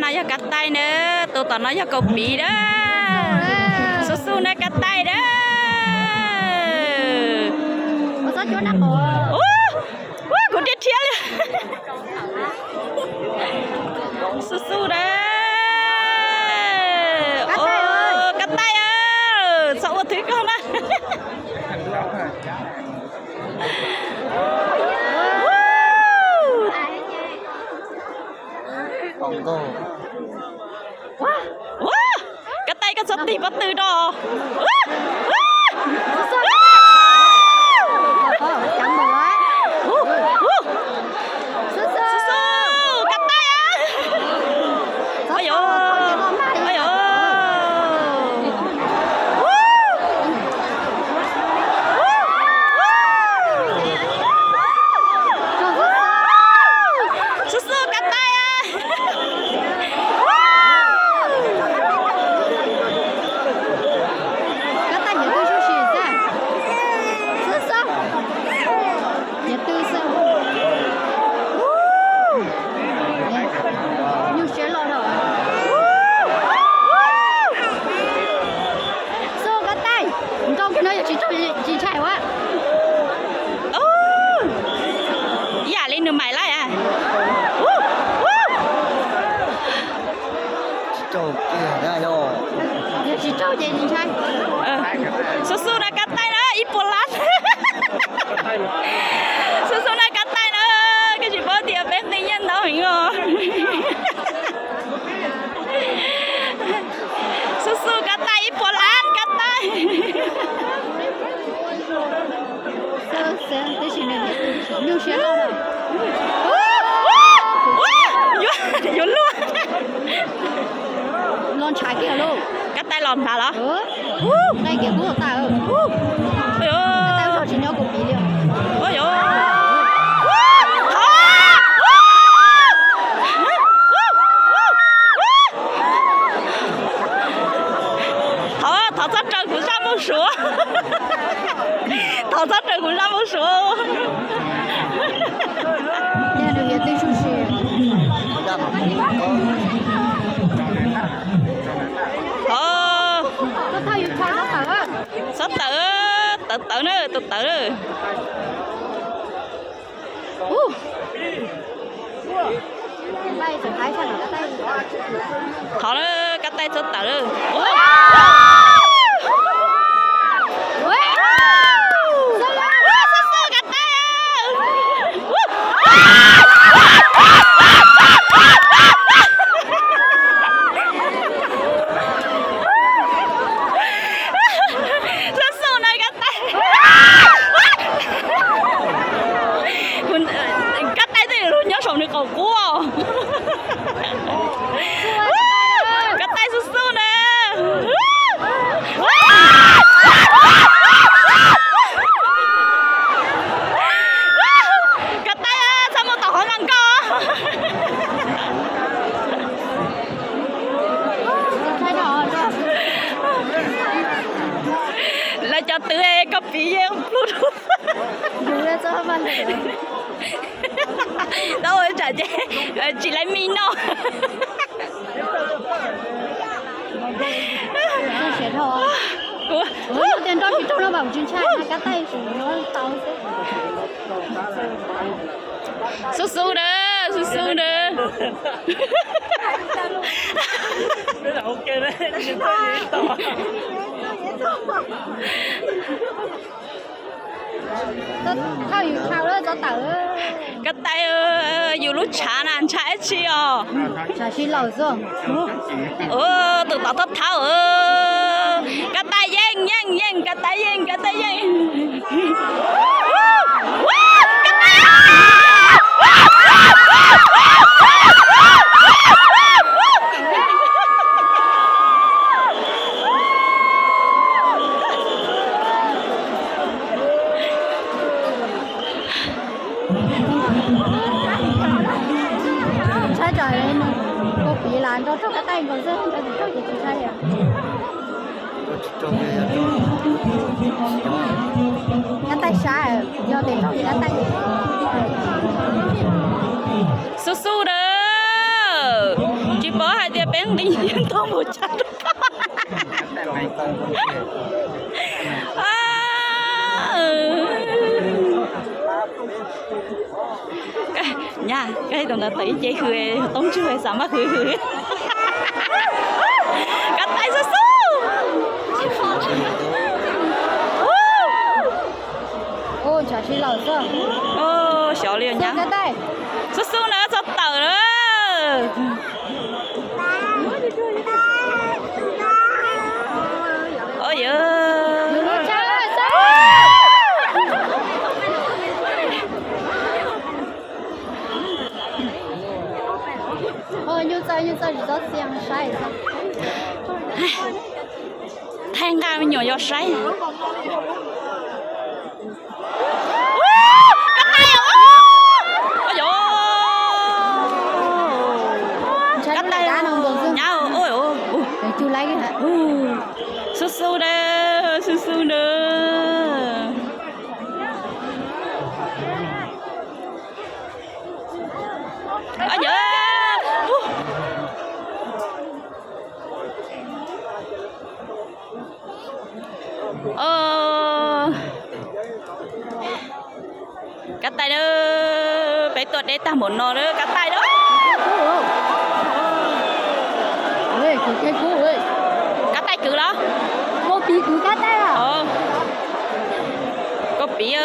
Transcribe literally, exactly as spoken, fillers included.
哎呀，該帶呢，都到那要狗鼻了。叔叔呢，該帶呢。我說就那個。哦，哇，狗跌天了。叔叔呢？哦，該帶啊，坐我腿高呢。廣告。哇，哇，該帶个坐地不對咯。哇，哇，哇。叔叔，該帶啊。哎呦，哎呦。 叔叔，該帶啊！該帶你對手是誰？叔叔，你對手。哎，你有學老了啊？叔，該帶！ 你講看到有去做警察哇？哦，呀，你能買來啊？嗚，嗚。做警察喲。有去做警察？呃，叔叔，該帶呢，一波蘭。叔叔，該帶呢，可是無條件的煙頭哦。 叔叔，該帶一波蘭，該帶。有，有路。亂查个路。該帶亂查了。哦。 嗚，該个好大哦。嗚，哎喲，該帶上去鳥狗鼻了。哎喲，嗚，好啊，嗚，嗚，嗚，嗚，好啊，頭上長虎上木鼠，頭上長虎上木鼠。你看這个對手是。好。 這太有才了，大哥。上到了，到到了，到到了。哦。好了，該帶上到了。哇！喂！哇，叔叔，該帶啊！ 叔叔，該帶。該帶這有鳥上你狗哥哦。該帶叔叔呢？ 該帶啊，差不多好難搞哦。來，就對个，隔壁个Bluetooth。有个做飯个。然後我就講這，呃，起來咪鬧。 這舌頭啊。我，我有點東西中了吧，我進去，那個袋鼠，我倒一下。叔叔的，叔叔的。OK咩？你可以倒啊。 都，都有頭了，做頭了。該帶哦，有路查啦，查一去哦。查去老總。哦，都到到頭哦。該帶贏，贏，贏，該帶贏，該帶贏。哇，該帶贏！猜着人，我比啦，都做个带狗子，都是做几次猜呀。要带啥？要得中，要带。叔叔的，这波还冰凌煙都無加到。啊，呃。哎呀，該同佢對接去个，當初个三百去去。該大叔叔。哦，小七老师。哦，小六娘。送个带。叔叔呢，做到了。 哎呀！哦，又在又在，你知道这样晒一下。太阳个牛要晒。 哎呦！哎呦！你看你打那种是，然后，哎呦，哦，哎，就来给他。哦，叔叔的，叔叔的。哎呀！哦。 哦，該帶了，被奪个大門咯，該帶了。喂，佢結果喂。該帶佢咯。我比佢該帶啊。哦，我比啊。